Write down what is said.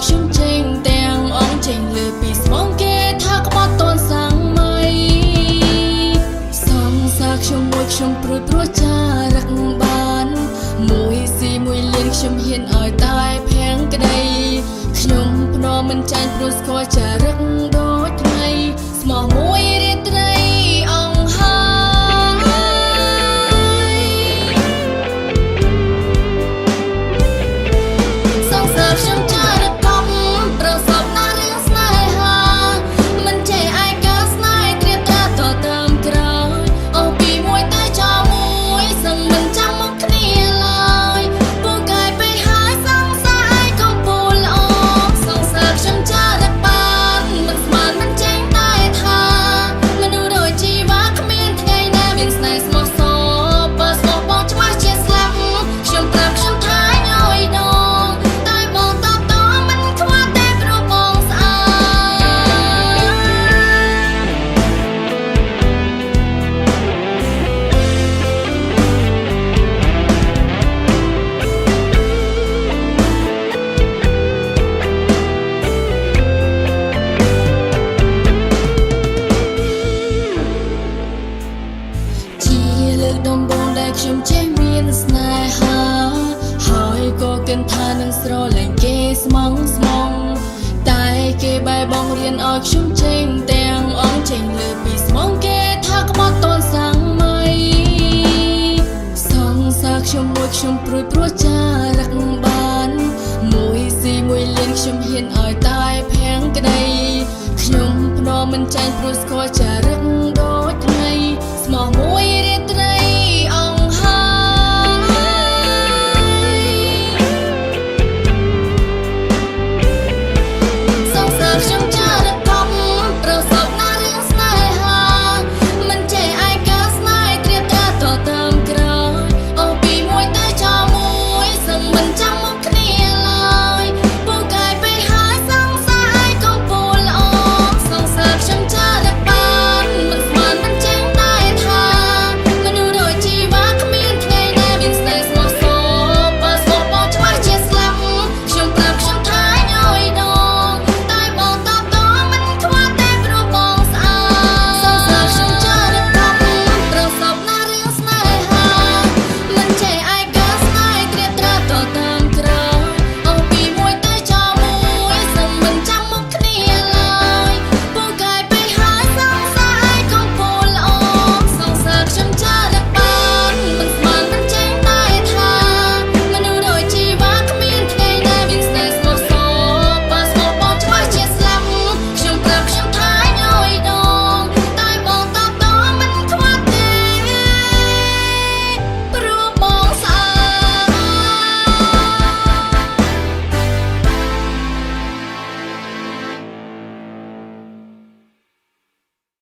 ខ្ញុំចេញទាំងអង្គចេញលើពីស្មងគេថាក្បត់តនសាំងមៃសង្សារខ្ញុំមួយខ្ញុំព្រួយព្រោះចារឹកបានមួយស៊ីមួយលៀនខ្ញុំហ៊ានឲ្យតែភាំងក្តីខ្ញុំភ្នំមិនចាញ់ព្រោះស្គាល់ចារឹកដូចថ្ងៃស្មោះមួយរាត្រីអង្គហើយ សង្សារខ្ញុំចារកប់ប្រសពណារឿងស្នេហាមិនចេះឯកាស្នេហ៍ត្រៀបត្រាតតាមក្រោយអូពីមួយទៅចោលមួយសឹងមិនចាំមកគ្នាឡើយពូកាយពេកហើយសង្សារឯកំពូលល្អសង្សារខ្ញុំចារកបានមិនស្មានមិនចេញតែថាមនុស្សដូចជីវ៉ាគ្មានថ្ងៃណាមានស្នេហ៍ស្មោះសរបើស្មោះបងច្បាស់ជាស្លាប់ខ្ញុំប្រាប់ខ្ញុំថាញយដងតែបងតបតមិនខ្វល់ទេព្រោះបងស្អាត ជាលើកដំបូងដែលខ្ញុំចេះមានស្នេហាហើយក៏គិតថានឹងស្រឡាញ់គេស្មងស្មងតែគេបែបបងរៀនឲ្យខ្ញុំចេញទាំងអង្គចេញលើពីស្មងគេថាក្បត់តនសាំងមៃសង្សារខ្ញុំមួយខ្ញុំព្រួយព្រោះចារឹកបានមួយស៊ីមួយលៀនខ្ញុំហ៊ានឲ្យតែភាំងក្តីខ្ញុំភ្នំមិនចាញ់ព្រោះស្គាល់ចារឹក